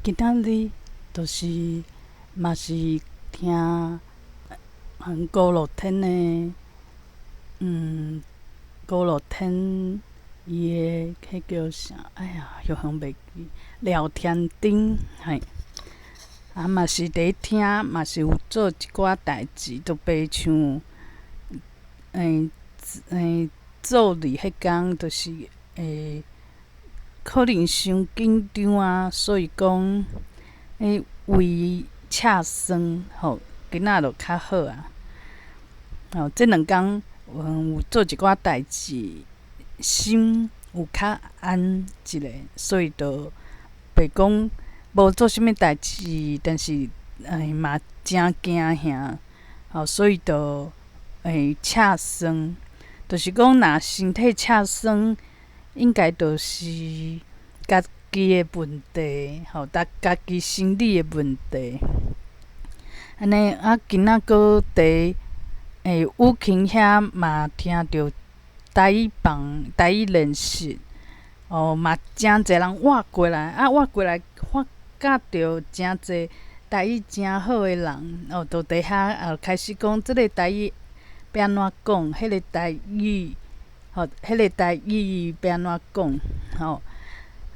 今仔日就是嘛是聽五樂天的，五樂天伊的彼叫啥？哎呀，雄雄袂記，廖添丁嘿，啊嘛是佇聽，嘛是有做一寡代誌，就白像，做禮彼工，就是會可能傷緊張啊，所以講，胃赤酸吼，今仔就較好啊。吼，這兩工有做一寡代誌，心有較安一下，所以就袂講無做啥物代誌，但是嘛誠驚嚇，吼，所以就會赤酸，就是講若身體赤酸，應該就是家己的問題，吼，家己生理的問題。按呢啊，今仔閣佇雨琴遐嘛聽著台語房台語練習，哦嘛誠濟人倚過來，啊倚過來發覺著誠濟台語誠好的人，哦，就佇遐開始講這个台語欲按怎講，彼个台語，吼，彼个台語欲按怎講，吼。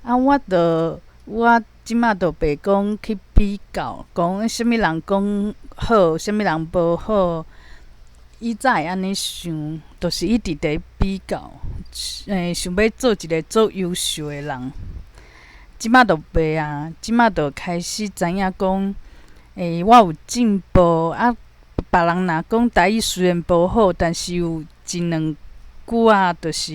啊，我就我這馬就袂講去比較，講啥物人講好，啥物人無好。以早會按呢想，就是一直佇比較，想欲做一个足優秀的人。這馬就袂啊，這馬就開始知影講，我有進步啊。別人若講台語雖然無好，但是有一兩句仔，就是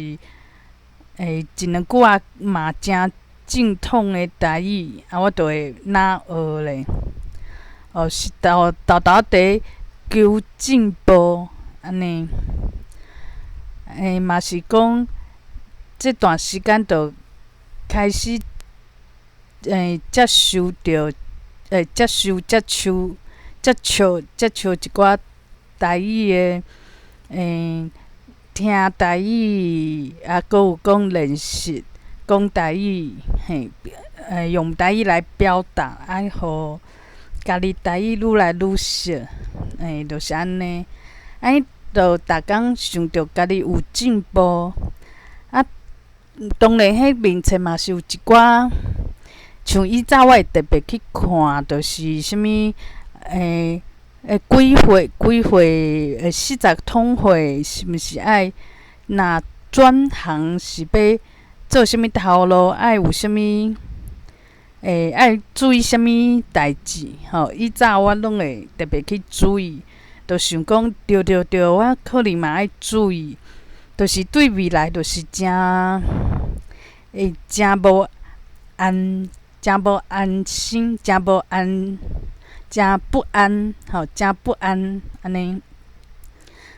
一兩句仔嘛誠正統的台語，啊，我就會若學咧。哦，是沓沓沓佇求進步按呢。嘛是講，這段時間就開始接受著，接受接觸接觸接觸一寡台語的，聽台語，啊，閣有講練習講台語，嘿，用台語來表達，啊，予家己台語愈來愈熟，就是按呢。按呢就逐工想著家己有進步，啊，當然彼面冊嘛是有一寡，像以早我會特別去看，就是啥物，幾歲幾歲，40通歲是毋是愛若轉行是欲做啥物頭路，愛有啥物，愛注意啥物代誌，吼，以早我攏會特別去注意，就想講對對對，我可能嘛愛注意，就是對未來就是誠會誠無安，誠無安心，誠無安，誠不安，吼，誠不安按呢。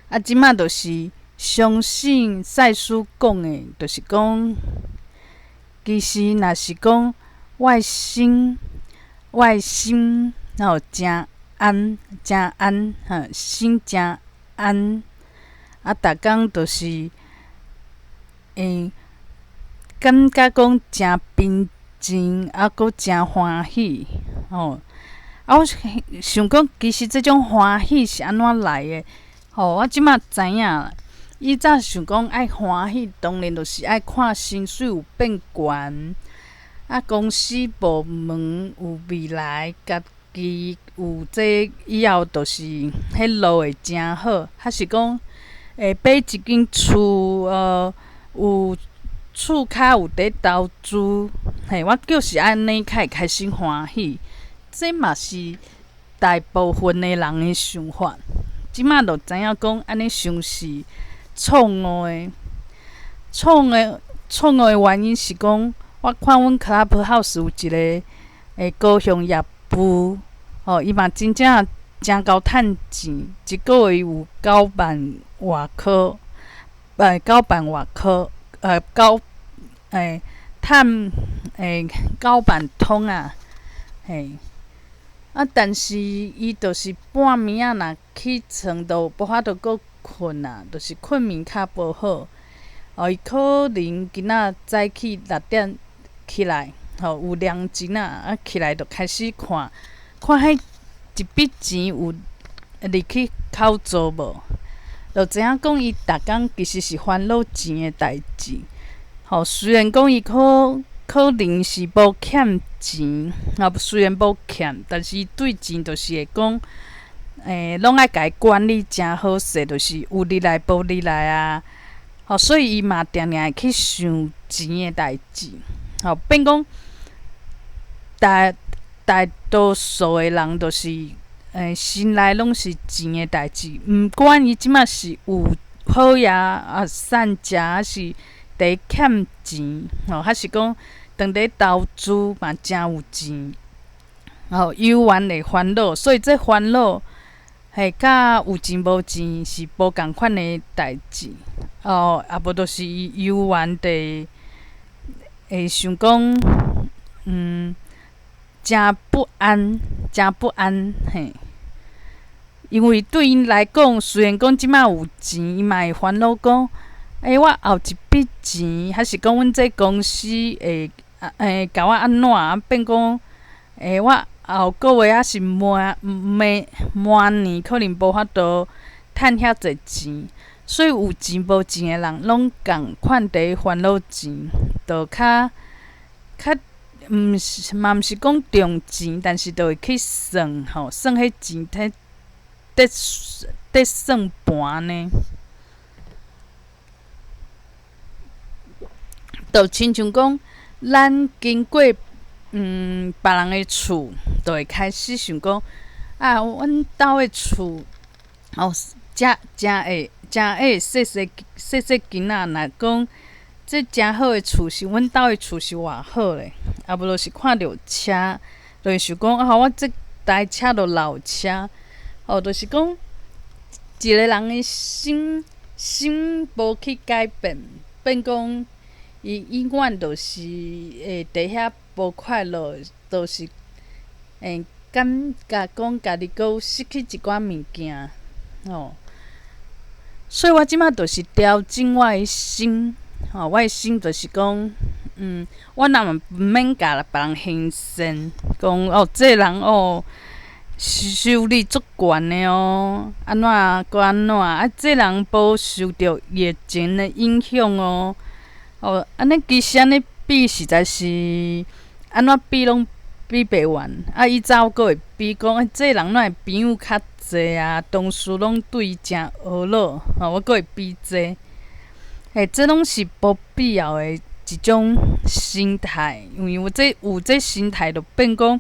啊，這馬就是相信賽斯講的，就是講，其實若是講我的心，我的心吼誠安，誠安，吼，心誠安，啊，逐工就是，感覺講誠平靜，啊，閣誠歡喜，吼。啊，我想講，其實這種歡喜是按怎來的？吼，我這馬知影，以早想講愛歡喜，當然就是愛看薪水有變懸，啊，公司部門有未來，家己有這以後就是彼路會誠好，還是講買一間厝，有厝跤有佇投資，嘿，我就是按呢較會開始歡喜。這嘛是大部分的人的想法。這馬就知影講，按呢想是錯誤的。錯誤的錯誤的原因是講，我看阮 Clubhouse 有一个高雄業務，吼，伊嘛真正誠𠢕趁錢，一个月有9萬外箍，九萬外箍，九趁9萬通啊，嘿。啊！但是伊就是半暝仔若起床，就無法度閣睏啊，就是睏眠較無好。哦，伊可能今仔早起6點起來，吼，有量錢仔，啊起來就開始看，看彼一筆錢有入去口座無，就知影講伊逐工其實是煩惱錢的代誌。吼，雖然講伊可能是無欠錢，啊，雖然無欠，但是伊對錢就是會講，攏愛共伊管理誠好勢，就是有入來無入來啊。吼，所以伊嘛定定會去想錢的代誌。吼，變講大多數的人就是，心內攏是錢的代誌，毋管伊這馬是有好野啊，散食，抑是佇欠錢，吼，抑是講當佇投資嘛誠有錢，吼，猶原會煩惱，所以這煩惱，嘿，佮有錢無錢是無仝款的代誌，哦，啊無就是伊猶原佇會想講，誠不安，誠不安，嘿。因為對𪜶來講，雖然講這馬有錢，伊嘛會煩惱講，欸，我後一筆錢，抑是講阮這公司會共我按怎啊？變講，欸，我後個月抑是明明明年可能無法度趁遐濟錢，所以有錢無錢的人攏仝款佇煩惱錢，就較較毋是嘛毋是講重錢，但是就會去算吼，算彼錢佇佇算盤呢。就親像講，咱經過別人的厝，就會開始想講，啊，阮兜的厝哦，誠誠會誠會細細細細囡仔，若講這誠好的厝是阮兜的厝是偌好咧，啊無就是看著車，就會想講啊，我這台車都老車，哦，就是講一個人的心心無去改變，變講。伊永遠就是會佇遐無快樂，就是感覺講家己閣有失去一寡物件，吼。所以我這馬就是調整我的心，吼，我的心就是講，我若嘛毋免共別人嫌羨，講哦，這人哦，收入足懸的哦，按怎閣按怎，啊，這人無受著疫情的影響哦。哦，按呢其實按呢比實在是按怎比攏比袂完。啊，伊走閣會比講，欸，這人哪會朋友較濟啊？同事攏對伊誠呵咾，吼，我閣會比這。欸，這攏是無必要的一種心態，因為有這心態，就變講，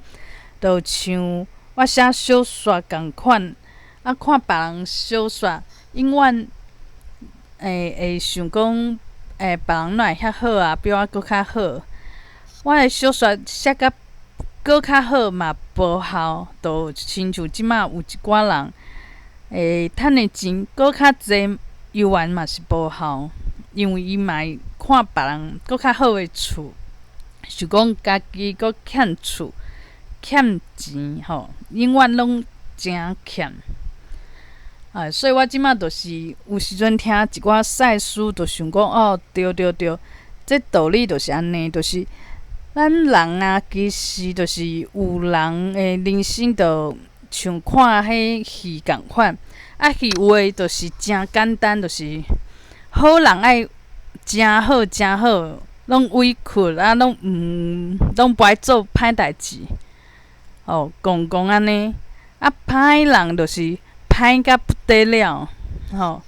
就像我寫小說仝款，啊，看別人小說，永遠會想講。欸，別人哪會遐好啊？比我閣較好。我的小說寫甲閣較好嘛無效，就親像這馬有一寡人，欸，趁的錢閣較濟，猶原嘛是無效，因為伊嘛會看別人閣較好的厝，想講家己閣欠厝、欠錢吼，永遠攏誠欠。啊，所以我這馬就是有時陣聽一寡賽斯，就想講哦，對對對，這道理就是按呢，就是咱人啊，其實就是有人的人生就像看彼戲仝款，啊戲有的就是誠簡單，就是好人愛誠好誠好，攏委屈啊，攏毋攏無愛做歹代誌，哦，戇戇按呢，啊歹人就是。歹甲不得了，吼！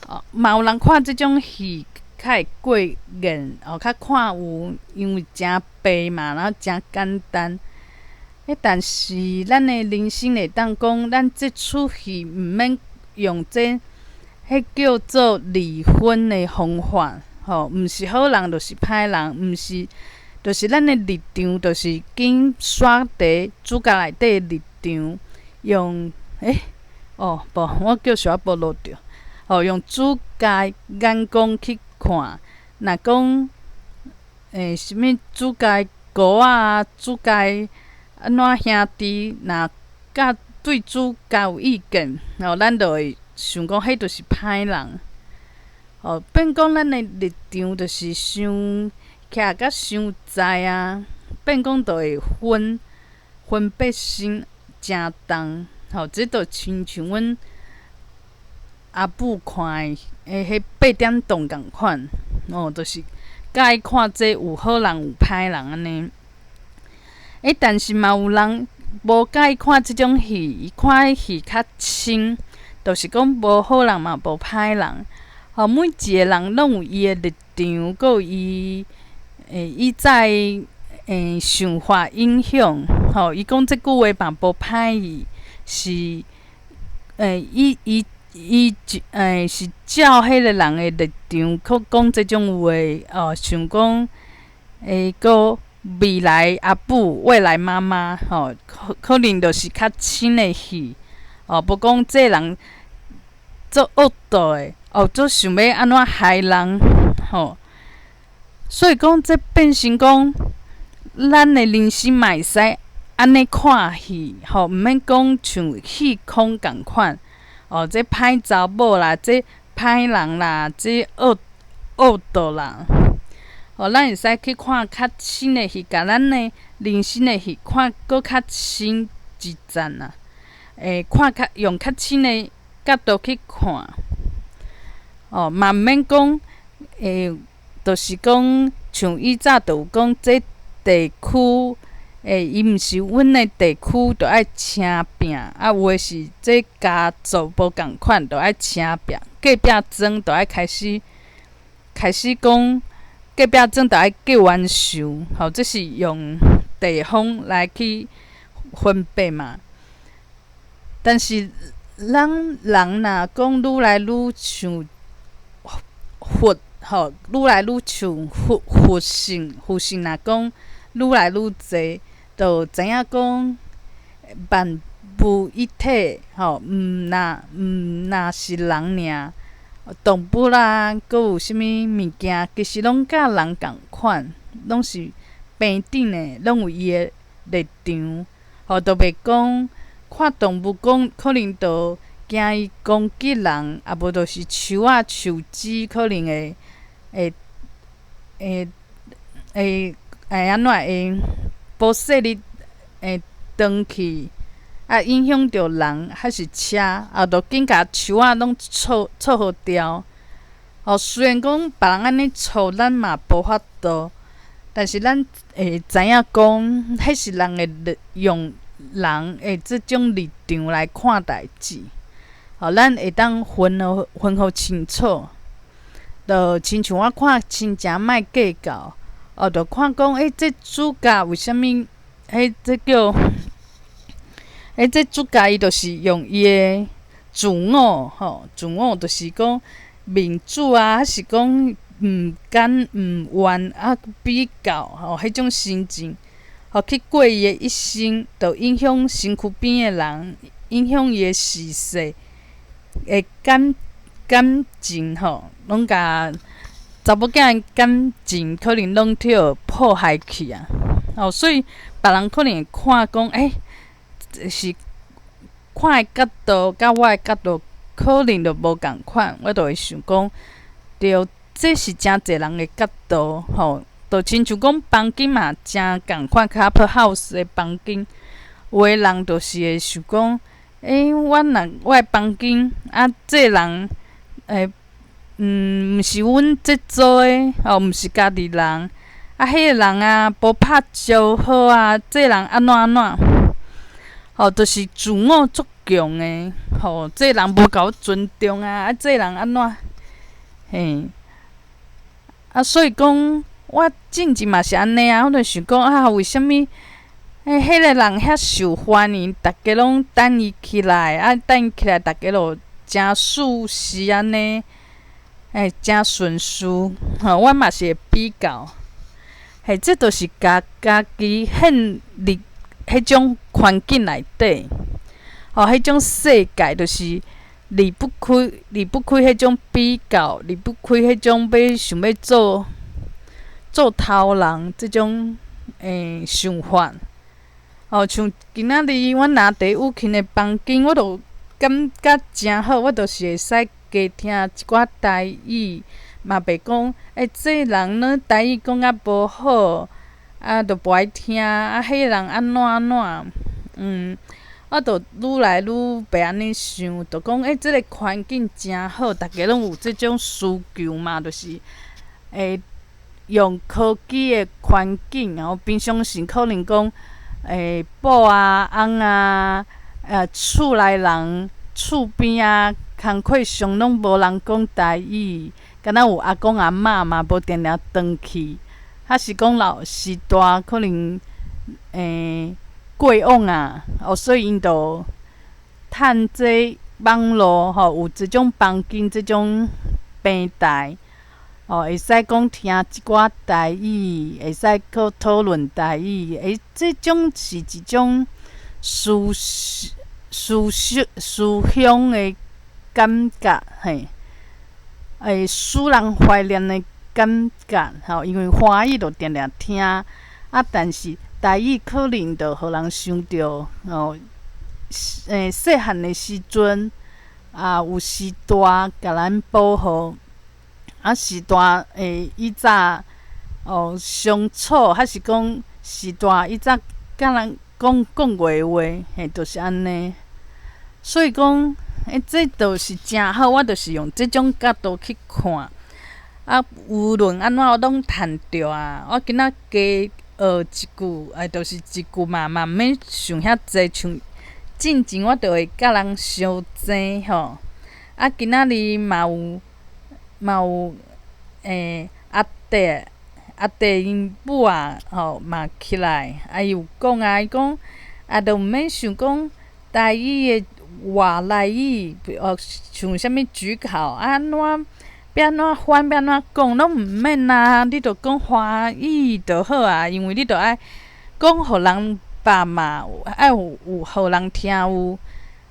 哦，嘛有人看這種戲較會過癮，哦，較看有，因為誠白嘛，然後誠簡單。欸，但是咱的人生會當講，咱這齣戲毋免用這彼叫做離婚的方法，吼，毋是好人就是歹人，毋是，就是咱的立場，就是緊煞佇主角內底的立場，用欸。哦，無，我叫小可無錄著。哦，用主角眼光去看，若講，欸，啥物主角姑仔，主角按怎兄弟，若佮對主角有意見，哦，咱就會想講，彼就是歹人。哦，變講咱的立場就是傷徛甲傷在啊，變講就會分別心誠重，吼，這就親像阮阿母看的，彼八點檔仝款，哦，就是佮意看這有好人有歹人按呢。但是嘛有人無佮意看這種戲，伊看的戲較輕，就是講無好人嘛無歹人，吼，每一个人攏有伊的立場，閣有伊以早的想法影響，吼，伊講這句話嘛無歹意，是伊伊伊是照彼个人的立場去講這種話，哦，想講閣未來阿母、未來媽媽，吼，可能就是較深的戲，哦，無講這人足惡毒的，哦，足想欲按怎害人，吼，所以講這變成講，咱的人生嘛會使按呢看戲，吼，毋免講像戲空仝款，哦，這歹查某啦，這歹人啦，這惡毒啦。哦，咱會使去看較深的戲，共咱的人生的戲看閣較深一層啊！看較用較深的角度去看，哦，嘛毋免講，就是講像以早就有講，這地區，伊毋是阮的地區，就愛晟拚，啊，有的是這家族無仝款，就愛晟拚，隔壁莊就愛開始講。隔壁莊就愛結冤仇，吼，這是用地方來去分別嘛。但是咱人若講愈來愈像佛，吼，愈來愈像佛佛性，佛性若講愈來愈濟，就知影講萬物一體，吼，毋若是人爾。動物啦，閣有啥物物件，其實攏佮人仝款，攏是平等的，攏有伊的立場。吼，就袂講看動物講，可能就驚伊攻擊人，啊無就是樹仔樹枝可能會按怎會無細膩會斷去。啊，影響著人還是車，啊，就緊共樹仔攏銼予掉。哦，雖然講別人按呢銼，咱嘛無法度，但是咱會知影講，彼是人的立用人的這種立場來看代誌。予咱會當分予清楚。就親像我看親情莫計較，哦，就看講，這主角為啥物？這叫？這主角伊就是用伊的自我，吼，自我就是講面子啊，還是講毋甘毋願啊比較吼，彼種心情，吼去過伊的一生，就影響身軀邊的人，影響伊的時勢的感情吼，攏共查某囝的感情可能攏去予破壞去啊！哦，所以別人可能會看講，是看的角度佮我的角度可能就無仝款，我就會想講，對，這是誠濟人的角度，吼，就親像講房間嘛，誠仝款，Clubhouse 的房間，有的人就是會想講，我若我的房間啊，這人，毋是阮這組的，吼，毋是家己人，啊，彼个人啊，無拍招呼啊，這人按怎按怎。吼，就是自我足強的，吼，這人無共我尊重啊，啊，這人按怎？嘿，啊，所以講，我進前嘛是按呢啊，我就想講啊，為啥物？彼个人遐受歡迎，逐家攏等伊起來，啊，等伊起來，逐家就誠舒適按呢，誠順遂，吼，我嘛是會比較，嘿，這就是共家己陷入彼種環境內底，吼，彼種世界就是離不開彼種比較，離不開彼種欲想欲做頭人這種想法。吼，像今仔日阮若佇雨琴的房間，我就感覺誠好，我就是會使加聽一寡台語，嘛袂講，這人呢台語講甲無好，啊，就無愛聽，啊，彼人按怎按怎，我就愈來愈袂按呢想，就講這个環境誠好，逐家攏有這種需求嘛，就是會用科技的環境，然後平常時可能講，某啊、翁啊，厝內人、厝邊啊，工課上攏無人講台語，敢若有阿公阿嬤嘛，無定定轉去，抑是講老時代可能，過往啊，哦，所以𪜶就趁這網路吼，有這種房間、這種平台，哦，會使講聽一寡台語，會使閣討論台語，這種是一種思思想思鄉的感覺，嘿，會使人懷念的感覺，吼，因為華語就定定聽，啊，但是台語可能就予人想著，哦，細漢的時陣，啊，有序大共咱保護，啊，序大以早哦相處，抑是講序大以早共人講講過的話，嘿，就是按呢。所以講，這就是誠好，我就是用這種角度去看。啊，無論按怎我攏趁著啊！我今仔加學一句，就是一句嘛，嘛毋免想遐濟，像進前我就會佮人相爭吼。啊，今仔日嘛有阿弟𪜶母啊吼嘛起來，啊伊有講啊，伊講啊，就毋免想講台語的外來語，哦，像啥物舉考啊按怎欲按怎翻欲按怎講，攏毋免啊！你就講華語就好啊，因為你就愛講予人捌嘛，愛有予人聽有。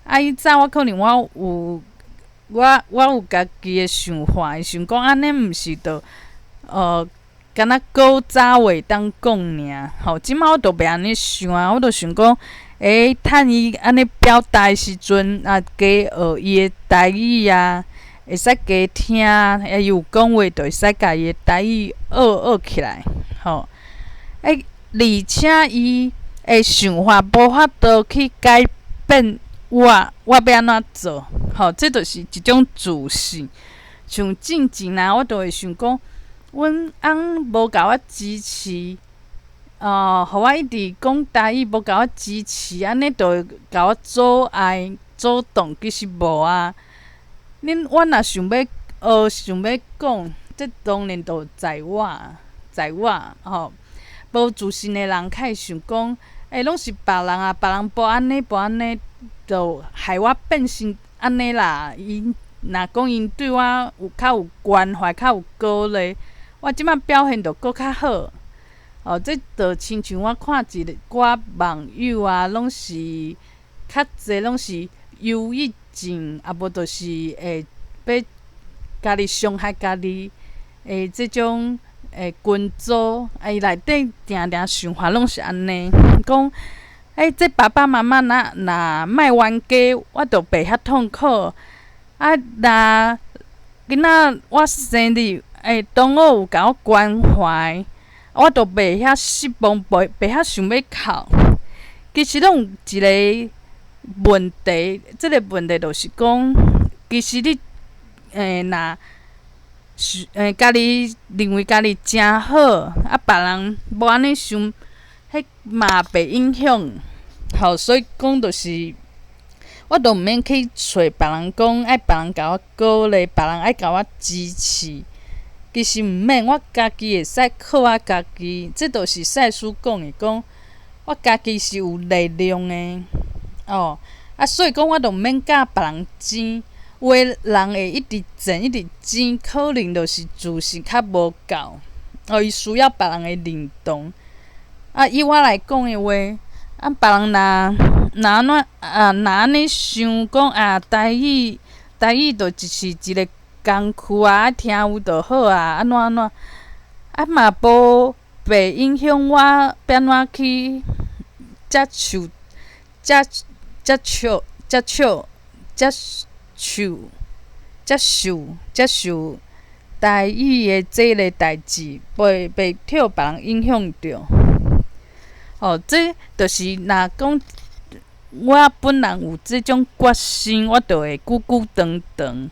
啊，以早我可能我有家己的想法，想講按呢毋是就敢若古早話當講爾。吼，這擺我就袂按呢想啊，我就想講，趁伊按呢表達的時陣，啊，加學伊的台語啊，會使加聽，伊有講話就會使共伊的台語學學起來，吼。而且伊的想法無法度去改變我，我欲按怎做，吼，這就是一種自信。像進前啊，我就會想講，阮翁無共我支持，哦，予我一直講台語，無共我支持，按呢就會共我阻礙、阻擋，其實無啊。恁我若想欲學、想欲講，這當然就在我，在我吼。無自信的人較會想講，攏是別人啊，別人無按呢，無按呢，就害我變成按呢啦。𪜶若講𪜶對我有較有關懷、較有鼓勵，我這擺表現就閣較好。哦，這就親像我看一寡網友啊，攏是較濟攏是憂鬱症，啊無就是會欲家己傷害家己的這種群組，啊伊內底定定想法攏是按呢，講這爸爸媽媽若若莫冤家，我就袂遐痛苦。啊，若囡仔我生日，當我有共我關懷，我就袂遐失望，袂遐想欲哭。其實攏有一個問題，這個問題就是講，其實你若是家己認為家己誠好，啊別人無按呢想，彼嘛袂影響。吼，所以講就是，我都毋免去揣別人講，愛別人共我鼓勵，別人愛共我支持。其實毋免，我家己會使靠我家己。這就是賽斯講的，講我家己是有力量的，哦。啊，所以講我都毋免佮別人爭。有的人會一直爭，一直爭，可能就是自信較無夠，哦，伊需要別人的認同。啊，以我來講的話，啊，別人若按怎啊，若按呢想講啊，台語就只是一個工具啊，愛聽有就好啊，按怎按怎，啊嘛無袂影響我欲按怎去接受、接接受、接受、接受、接受、接受台語的這个代誌，袂予別人影響著。吼，這就是若講我本人有這種決心，我就會久久長長。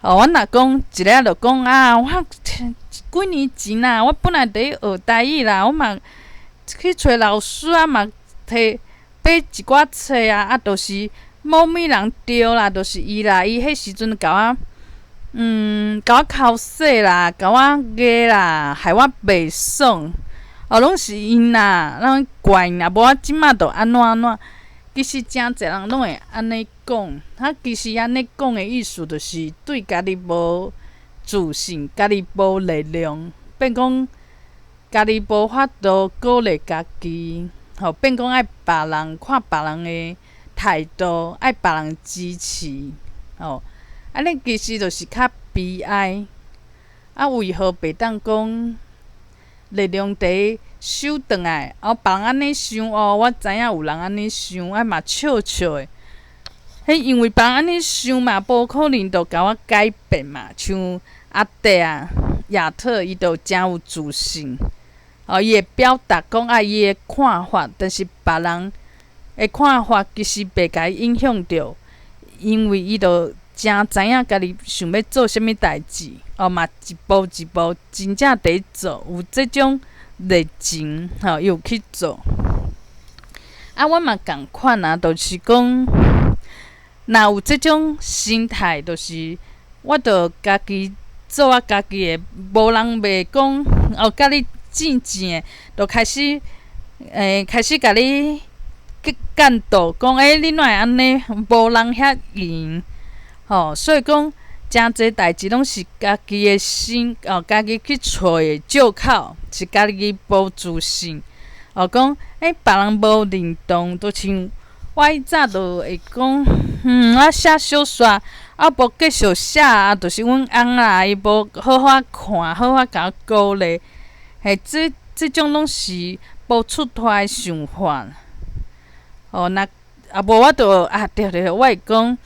吼，我若講一下就講啊，我幾年前啊，我本來佇咧學台語啦，我嘛去揣老師啊，嘛提買一寡冊啊，啊，就是某物人著啦，就是伊啦，伊彼時陣共我，共我剾洗啦，共我壓啦，害我袂爽，哦，攏是𪜶啦，攏怪𪜶啦，無我這馬就按怎按怎。其實誠濟人攏會按呢講，啊，其實按呢講的意思就是對家己無自信，家己無力量，變講家己無法度鼓勵家己，吼，變講愛別人看別人的態度，愛別人支持，吼，按呢其實就是較悲哀。啊，為何袂當講力量佇收轉來？哦，別人按呢想哦，我知影有人按呢想，啊嘛笑笑的。彼因為別人按呢想嘛，無可能就共我改變嘛。像阿弟啊、亞特，伊就誠有自信，哦，伊會表達講啊伊的看法，但是別人的看法其實袂共伊影響著，因為伊就誠知影家己想欲做啥物代誌，哦嘛一步一步真正佇做，有這種熱情，吼，伊有去做。啊，我嘛仝款啊，就是講，若有這種心態，就是我著家己做我家己的，無人袂講哦，共你糋糋的，就開始開始共你去監督，講欸，你哪會按呢？無人遐閒，吼，所以講誠濟代誌攏是家己的心，哦，家己去揣的藉口，是家己無自信，哦，講欸，別人無認同，就像我以早就會講，我寫小說，啊無繼續寫啊，就是阮翁啦，伊無好好看，好好共我鼓勵，嘿，這種攏是無出脫的想法。哦，若啊無我就啊對對，我會講，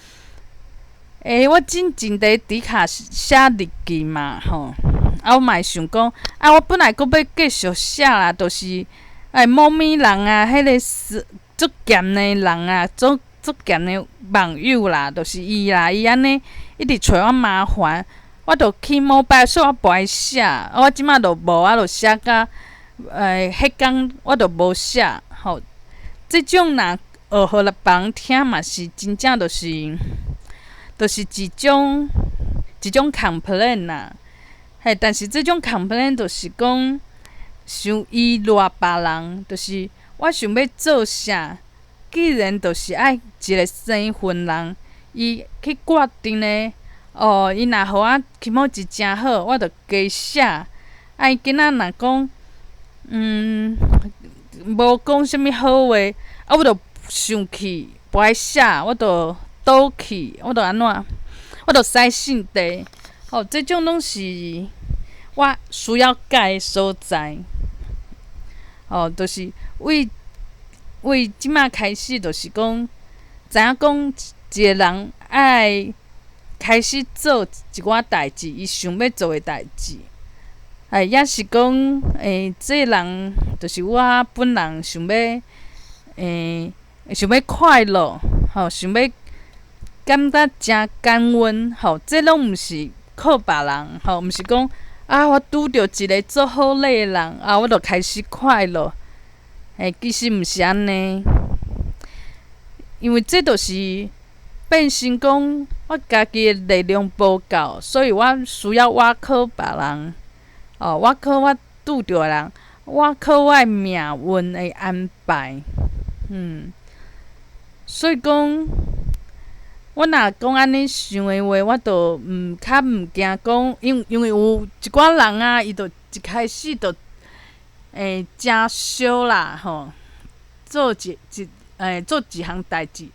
欸，我進前佇 Dcard 寫日記嘛，吼，啊我嘛會想講，啊我本來閣欲繼續寫啦，就是哎某物人啊，彼个是足鹹的人啊，足足鹹的網友啦，就是伊啦，伊按呢一直揣我麻煩，我就起摩拜，所以我無愛寫，啊我這馬就無，我就寫甲彼工我就無寫，吼。這種若學予別人聽嘛是真正就是一種 complain 啦，嘿，但是這種 complain 就是講傷依賴別人，就是我想欲做啥，既然就是愛一个生份人，伊去決定的，哦，伊若予我気持ち誠好，我就加寫。啊，伊今仔若講，無講啥物好話，啊，我就生氣，無愛寫，我就倒去，我就按怎，我就使性地，吼，這種攏是我需要改的所在。哦，就是為為這馬開始，就是講，知影講一個人愛開始做一寡代誌，伊想欲做的代誌。哎，抑是講，這個人就是我本人想欲，想欲快樂，吼，想欲感覺誠感恩，吼，這攏毋是靠別人，吼，毋是講啊，我拄著一个足好禮的人，啊，我就開始快樂。欸，其實毋是按呢，因為這就是變成講我家己的力量無夠，所以我需要倚靠別人。哦，我靠我拄著的人，我靠我的命運的安排，所以講，我若講按呢想的話，我就毋較毋驚講，因為有一寡人啊，伊就一開始就誠燒啦，吼，做一項代誌，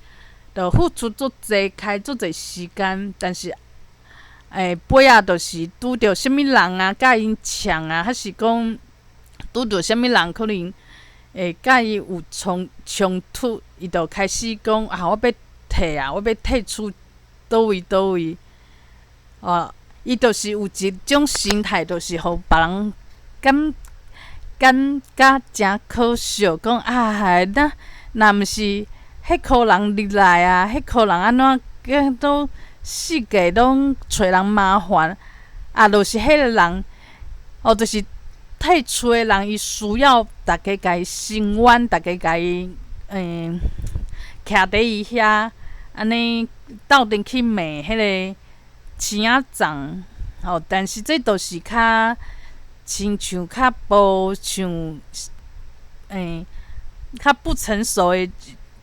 就付出足濟，開足濟時間，但是尾仔就是拄著啥物人啊，共𪜶嗆啊，還是講拄著啥物人可能會共伊有衝突，伊就開始講啊，我欲退啊，我欲退出佗位佗位，哦，伊就是有一種心態，就是予別人感感覺誠可惜，講啊，那若毋是彼箍人入來啊，彼箍人按怎都四界攏揣人麻煩，啊，就是彼个人，哦，就是退出的人，伊需要逐家共伊聲援，逐家共伊徛佇伊遐，按呢鬥陣去罵彼个鼠仔叢，吼，但是這都是較親像較無像較不成熟的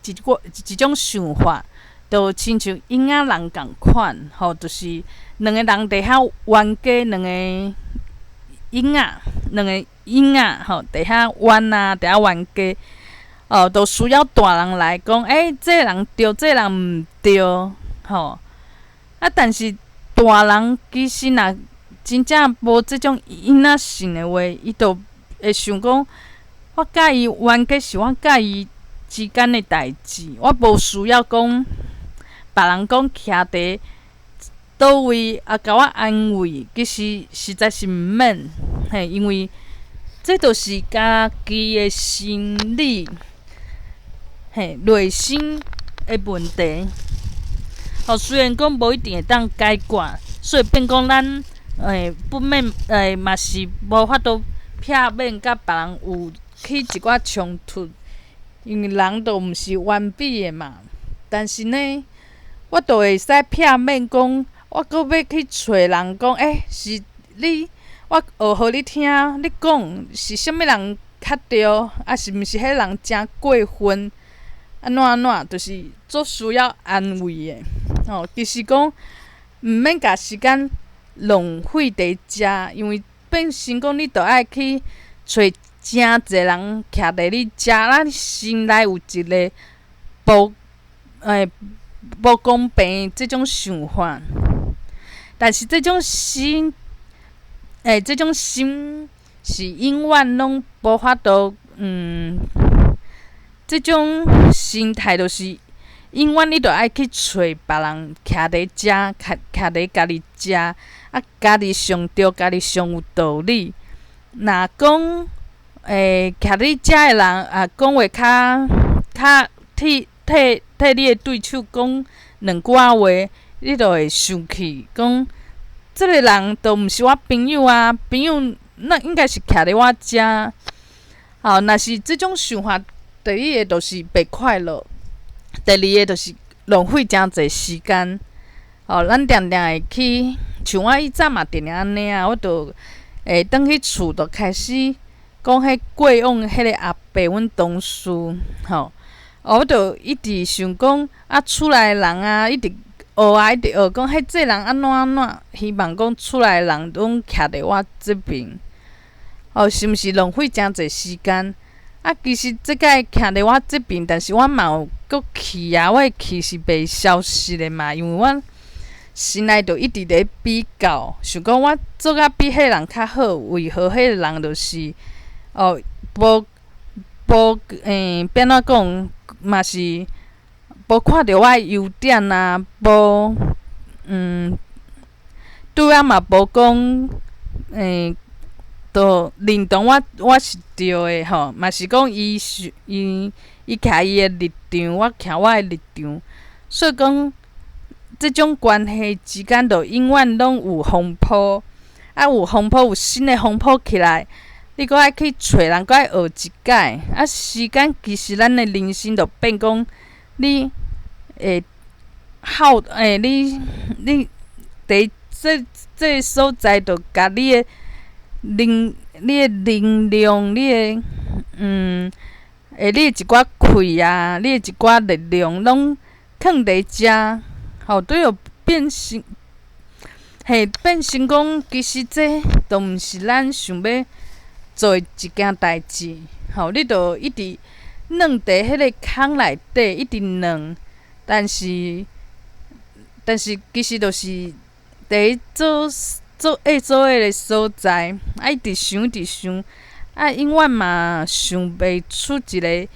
一種想法，就親像嬰仔人仝款，吼，就是兩个人佇遐冤家，兩个嬰仔，兩个嬰仔吼，佇遐冤啊，佇遐冤家，哦，都需要大人來講，欸，這個人對，這個人毋對，吼。啊，但是大人其實若真正無這種囡仔性的話，伊就會想講，我佮伊冤家是我佮伊之間的代誌，我無需要講別人講徛佇佗位啊，共我安慰，其實實在是毋免，嘿，因為這就是家己的心理，嘿，內心的問題。哦，雖然講無一定會當解決，所以變講咱不免嘛是無法度避免佮別人有起一寡衝突，因為人都毋是完美的嘛。但是呢，我都會使避免講，我閣欲去揣人講，欸，是你，我學予你聽，你講是啥物人較對，啊是毋是彼人誠過分？按怎按怎，就是足需要安慰的。吼，其實講毋免共時間浪費佇遮，因為變成講你著愛去揣誠濟人徛佇你遮，咱心內有一个無公平這種想法。但是這種心，這種心是永遠攏無法度，這種心態就是永遠你著愛去揣別人徛佇遮，徛徛佇家己遮，啊，家己上對，家己上有道理。若講徛佇遮的人啊，講話較較替替替你的對手講兩句仔話，你就會生氣，講這个人都毋是我朋友啊，朋友那應該是徛佇我遮。吼，若是這種想法，第一个就是袂快樂，第二个就是浪費誠濟時間。吼，咱定定會去，像我以前嘛定定按呢啊，我就會轉去厝就開始講彼過往彼个阿伯，阮同事，吼，我就一直想講啊，厝內的人啊，一直學啊，一直學講彼這人按怎按怎，希望講厝內的人攏徛佇我這邊，哦，是毋是浪費誠濟時間？啊，其實這擺徛佇我這邊，但是我嘛有閣氣啊，我的氣是袂消失的嘛，因為我心內就一直咧比較，想講我做甲比彼人較好，為何彼个人就是哦無無變怎講嘛是無看著我的優點啊，無對我嘛無講就認同我我是對的吼，嘛是講伊是伊伊徛伊的立場，我徛我的立場，所以講這種關係之間，就永遠攏有風波，啊有風波，有新的風波起來，你閣愛去揣人，閣愛學一擺，啊時間其實咱的人生就變講，你會耗你你佇這這个所在，就共你的能你的能量，你的你的一寡氣啊，你的一寡力量，攏囥佇遮，吼，對哦，變成嘿，變成講，其實這都毋是咱想欲做的一件代誌，吼，你就一直軟佇彼个空內底，一直軟，但是，但是其實就是佇做做會做彼个所在，啊，一直想，一直想，啊，永遠嘛想袂出一个，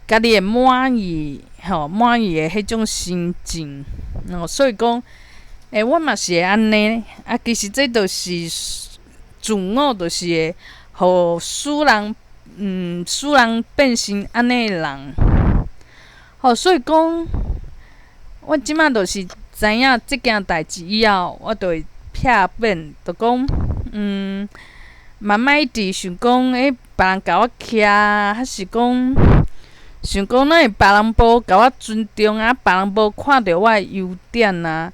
家己會滿意，吼，滿意的彼種心境，哦，所以講，我嘛是會按呢，啊，其實這就是自我，就是會予使人變成按呢的人。吼，所以講，我這馬就是知影這件代誌以後，我就會避免，就講，嘛莫一直想講，欸，別人共我徛，還是講，想講哪會別人無共我尊重啊？別人無看著我的優點啊？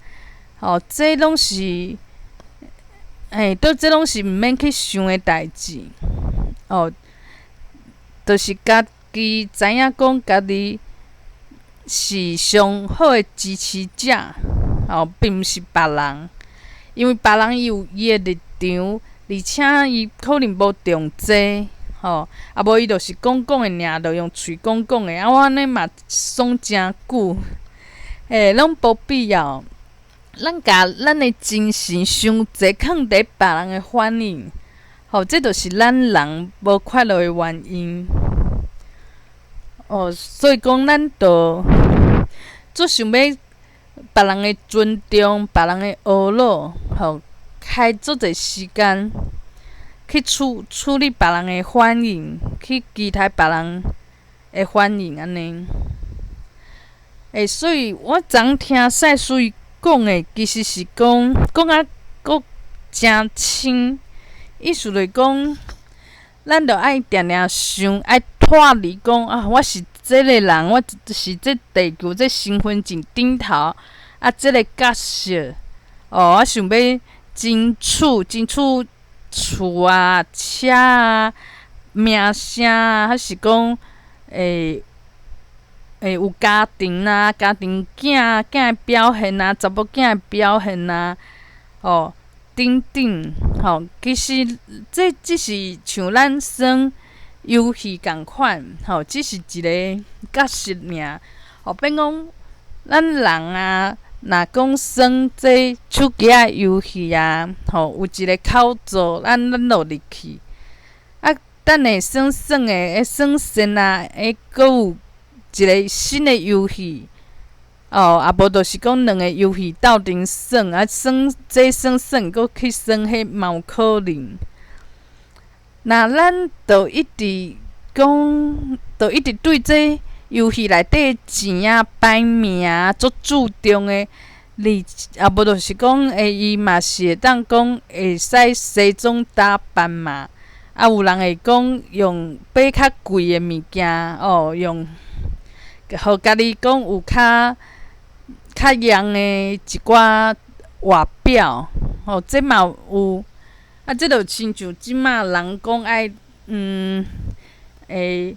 吼，這攏是，欸，都這攏是毋免去想的代誌。哦，就是家己知影講，家己是上好的支持者，哦，並毋是別人，因為別人伊有伊的立場，而且伊可能無重這，吼，啊無伊就是講講的爾，就用喙講講的，啊我按呢嘛爽誠久，欸，攏無必要。咱共咱的精神傷濟囥佇別人的反應，吼，這就是咱人無快樂的原因。哦，所以講，咱就足想欲別人的尊重，別人的呵咾，吼，開足濟時間去處理別人的反應，去期待別人的反應，按呢。欸，所以我昨昏聽賽斯伊講的，其實是講講甲閣誠深，意思就是講，咱著愛定定想，愛脫離講啊，我是這个人，我是這地球這身份證頂頭啊，這个角色哦，我想欲爭取厝啊、車啊、名聲啊，還是講會有家庭啊、家庭囝的表現啊、查某囝的表現啊，哦，等等，吼，其實這只是像咱耍遊戲仝款，吼，只是一个角色爾。吼，變講咱人啊，若講耍這手機仔遊戲啊，吼，有一个口座，咱就入去。啊，等下耍耍的，會耍線啊，會閣有一个新的遊戲。哦，啊無就是講兩个遊戲鬥陣耍，啊耍這耍耍，閣去耍彼嘛有可能。若咱就一直講，就一直對這遊戲內底錢啊、排名啊足注重的，啊無就是講，欸，伊嘛是會當講會使西裝打扮嘛，啊有人會講用買較貴的物件，哦，用，予家己講有較樣的一寡外表，吼，這嘛有，啊，這就親像這馬人講愛，會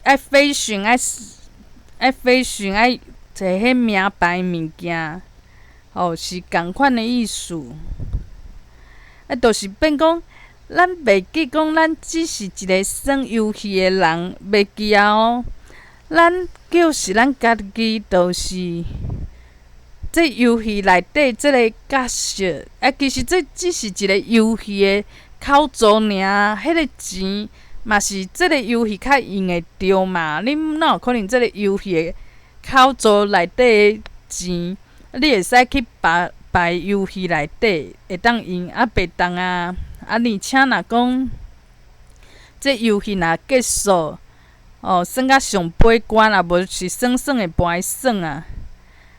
愛 fashion，愛 fashion，愛摕彼名牌物件，吼，是仝款的意思。啊，就是變講，咱袂記講，咱只是一个耍遊戲的人，袂記啊哦。咱就是咱家己，就是這遊戲內底這个角色。啊，其實這只是一个遊戲的口座爾，彼个錢嘛是這个遊戲較用會著嘛。你哪有可能這个遊戲的口座內底的錢，你會使去別遊戲內底會當用，啊，袂當啊。啊，而且若講這遊戲若結束，哦，耍到上尾關，啊無是耍耍會無愛耍啊。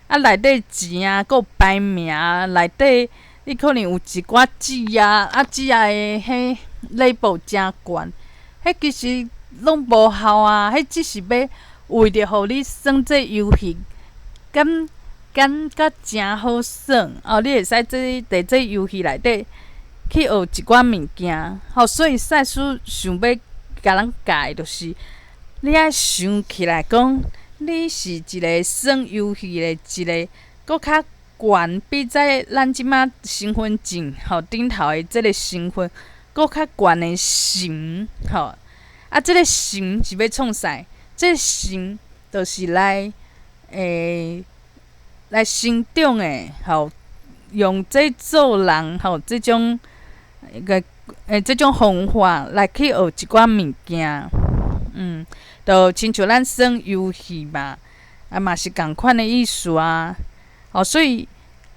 啊，內底錢啊，閣有排名，內底你可能有一寡紙啊，啊紙仔的彼 level 誠懸，彼其實攏無效啊。彼只是欲為著予你耍這遊戲，感覺誠好耍哦，你會使這佇這遊戲內底去學一寡物件，吼，所以賽斯想欲共咱教的，就是你愛想起來講，你是一个耍遊戲的一个閣較懸，比這咱這馬身份證吼頂頭的這个身份閣較懸的神吼。啊，這个神是欲創啥？這个神就是來成長的，吼，用這做人吼，這種个這種方法來去學一寡物件，就親像咱耍遊戲嘛，啊嘛是仝款的意思啊。哦，所以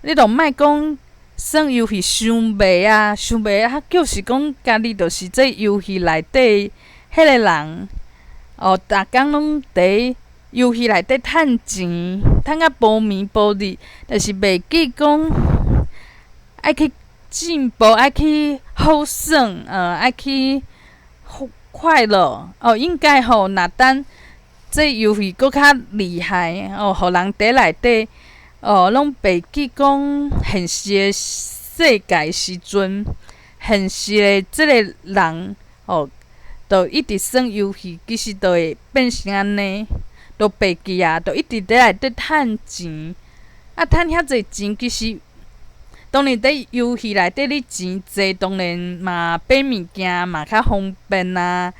你就莫講耍遊戲傷袂啊，傷袂啊，就是講家己就是這遊戲內底彼个人，哦，逐工攏佇遊戲內底趁錢，趁甲無暝無日，但是袂記講愛去進步，愛去好耍，愛去快樂，哦，應該吼，若等這遊戲閣較厲害，哦，予人佇內底，哦，攏袂記講現實的世界時陣，現實的這个人，哦，就一直耍遊戲，其實就會變成按呢，就袂記啊，就一直佇內底趁錢，啊，趁遐濟錢，其實當然佇遊戲內底你錢濟，當然嘛買物件嘛較方便啊，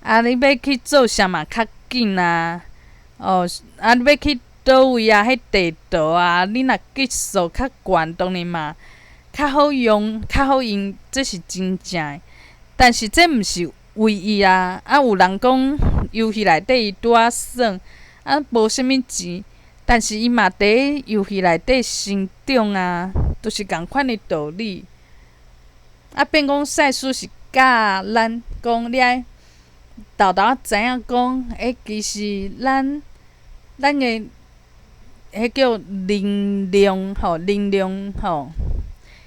啊，你欲去做啥嘛較緊啊，哦，啊，你欲去佗位啊，彼地圖啊，你若技術較懸，當然嘛較好用，較好用，這是真正的。但是這毋是唯一啊！啊，有人講遊戲內底伊拄仔耍，啊，無啥物錢，但是伊嘛佇遊戲內底成長啊，都是仝款的道理。啊，變講賽斯是教咱講，你愛沓沓仔知影講，欸，其實咱的彼叫能量吼，能量吼，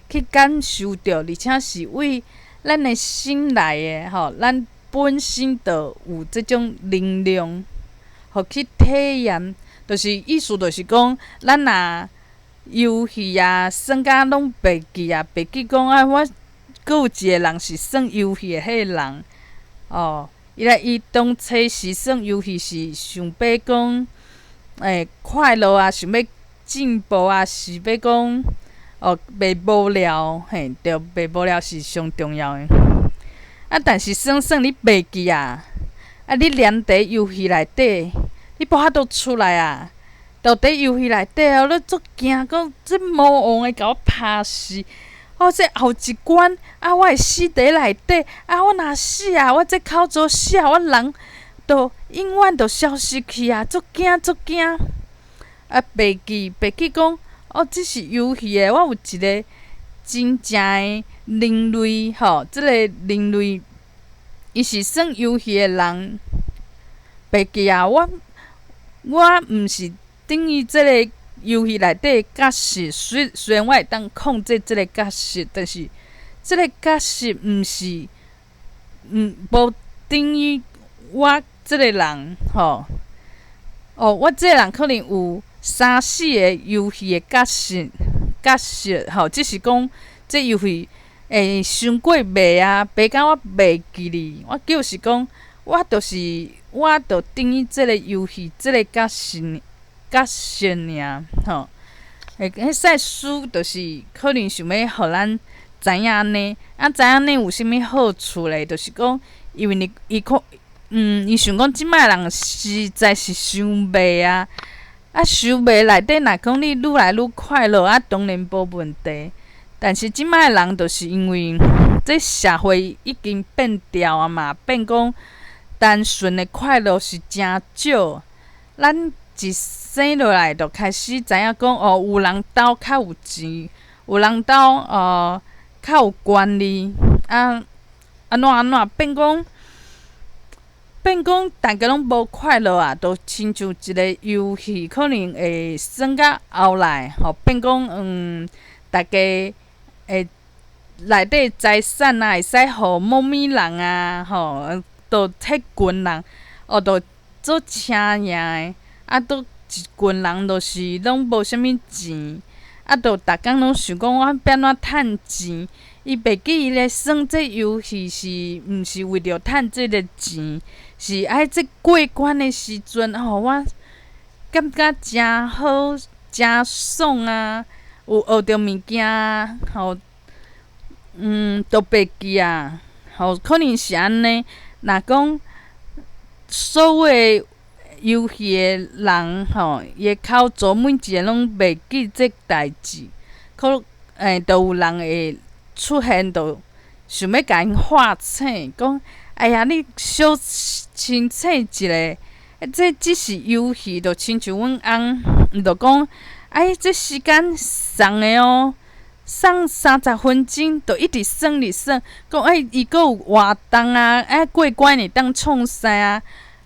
去感受著，而且是為咱的心來的吼，咱本身就有這種能量，予去體驗，就是意思就是講，咱若遊戲啊，耍甲攏袂記啊，袂記講啊，我閣有一个人是耍遊戲的彼个人，哦，伊來伊當初時耍遊戲是想欲講，欸，快樂啊，想欲進步啊，是欲講哦，袂無聊，嘿，對，袂無聊是上重要的。啊，但是耍耍你袂記啊，啊，你連佇遊戲內底，你無法度出來啊！就佇遊戲內底哦，你足驚講這魔王會共我拍死，哦，這後一關啊，我會死佇內底，啊，我若死啊，我這口座死啊，我人就永遠就消失去啊，足驚足驚！啊，袂記袂記講，哦，這是遊戲的，我有一个真正的人類吼，這个人類伊是耍遊戲的人，袂記啊，我毋是等於這个遊戲內底的角色，雖然我會當控制這个角色，但是這个角色毋是，無等於我這个人吼。哦，我這个人可能有三四个遊戲的角色吼，只是講這遊戲會傷過袂啊，袂甲我袂記哩。我就是講，我就是，我就等於這個遊戲這个角色爾吼。欸，彼賽斯就是可能想欲予咱知影按呢，啊，知影按呢有啥物好處咧？就是講，因為你伊看，伊想講這擺人實在是傷袂啊，啊，傷袂內底若講你愈來愈快樂，啊，當然無問題。但是這擺人就是因為這社會已經變調啊嘛，變講單純的快樂是誠少。咱一生落來就開始知影講，哦，有人兜較有錢，有人兜哦較有權力，啊，按怎按怎變講。變講大家攏無快樂啊，就親像一个遊戲，可能會耍到後來，吼變講大家會內底財產啊，會使予某物人啊，吼，就彼群人，哦，就做請贏的，啊，閣一群人就是攏無啥物錢，啊，就逐工攏想講我欲按怎趁錢，伊袂記伊咧耍這遊戲是毋是為著趁這个錢。是愛這過關的時陣，吼，我感覺誠好、誠爽啊！有學著物件啊，吼，都袂記啊，吼，可能是按呢。若講所有的遊戲的人，吼，伊的口座每一个攏袂記這代誌，可欸，就有人會出現，就想欲共𪜶喝醒，講。哎呀，你小清醒一下，這只是遊戲，就親像阮翁，伊就講，哎，這時間送的哦，耍30分钟，就一直耍咧耍，講欸伊閣有活動啊，欸過關會當創啥啊？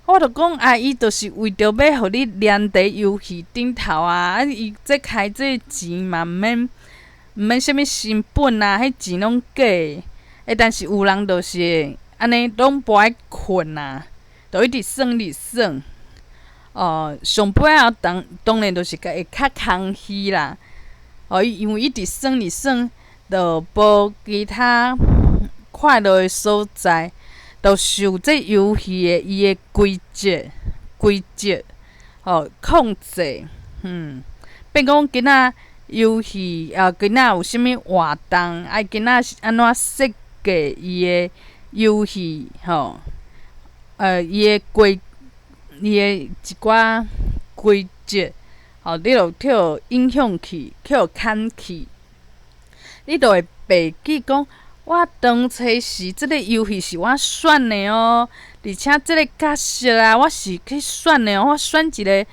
我就講啊，伊就是為著欲予你黏佇遊戲頂頭啊！啊，伊這開這錢嘛毋免毋免啥物成本啊，彼錢攏假的。欸，但是有人就是會按呢攏無愛睏啊，就一直耍咧耍。哦，上尾仔當當然就是會較空虛啦。哦，因為一直耍咧耍，就無其他快樂的所在。就受這遊戲的伊的規則、規則吼控制，變講囡仔遊戲啊，囡仔有啥物活動，啊囡仔是按怎設計伊的遊戲吼，伊的規伊的一寡規則，吼，你就去予影響去，去予牽去，你就會袂記講。我當初時這个遊戲是我選的哦，而且這个角色啊，我是去選的哦，我選一个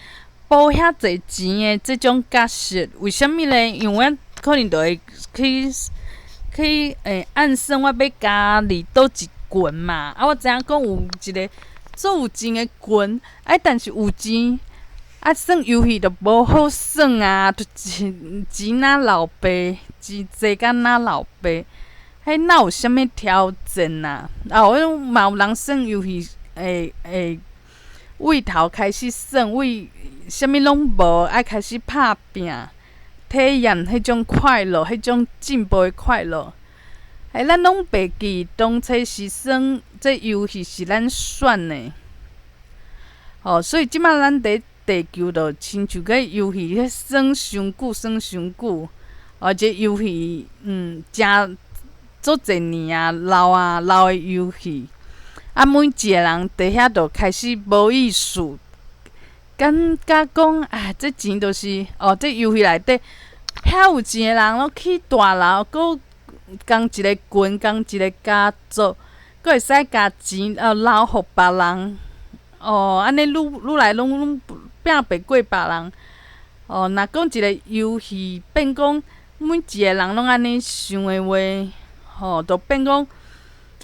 無遐濟錢的這種角色，為啥物呢？因為我可能就會去去暗算我欲加入佗一群嘛，啊，我知影講有一个足有錢的群，啊，但是有錢啊，耍遊戲就無好耍啊，就錢錢若老爸，錢濟甲若老爸。彼哪有啥物挑戰啊？啊，我嘛有人耍遊戲，會會為頭開始耍，為啥物攏無，愛開始拍拚，體驗彼種快樂，彼種進步的快樂。欸，咱攏袂記當初是耍這遊戲是咱選的，吼，所以這擺咱佇地球就親像個遊戲，彼耍傷久，耍傷久，哦，這遊戲誠。足濟年啊，老啊老的遊戲，啊，每一个人佇遐就開始無意思，感覺講啊，這錢就是哦，這遊戲內底遐有錢的人攏起大樓，閣仝一个群，仝一个家族，閣會使共錢哦留予別人，哦，按呢愈愈來攏攏拚袂過別人，哦，若講一个遊戲變講每一个人攏按呢想的話。吼，就變講，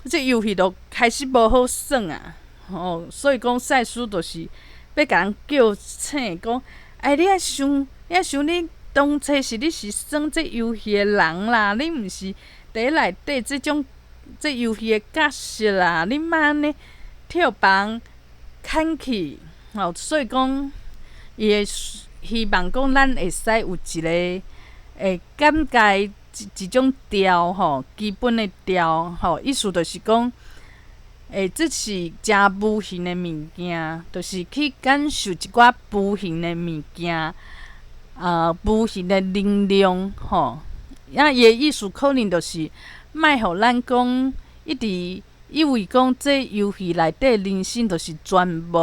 這遊戲就開始無好耍啊！吼，所以講賽斯就是欲共人叫醒，講，哎，你愛想，你愛想，你當初是你是耍這遊戲的人啦，你毋是佇內底這種這遊戲的角色啦，你莫按呢予別人牽去。吼，所以講，伊會希望講咱會使有一个會感覺。一一種調吼，基本的調吼，意思就是講，欸，這是誠無形的物件，就是去感受一寡無形的物件，啊，無形的能量吼。啊，伊的意思可能就是莫予咱講一直以為講這遊戲內底人生就是全無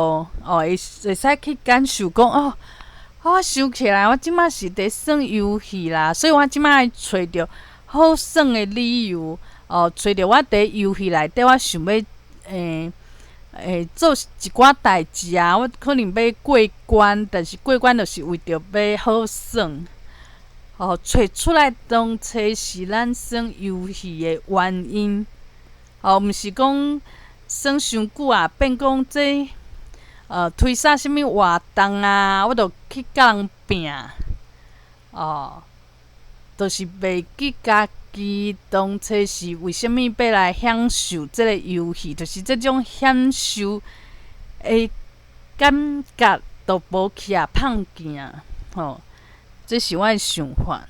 哦，會會使去感受講哦。我想起來，我這擺是佇耍遊戲啦，所以我這擺愛揣著好耍的理由，哦，揣著我佇遊戲內底，我想欲欸欸做一寡代誌啊，我可能欲過關，但是過關就是為著欲好耍，哦，揣出來當初是咱耍遊戲的原因，哦，毋是講耍傷久啊，變講這。推啥啥物活動啊，我就去佮人拚，哦，就是袂記家己當初是為啥物欲來享受這个遊戲，就是這種享受的感覺都無去啊，放見啊，吼，這是我的想法。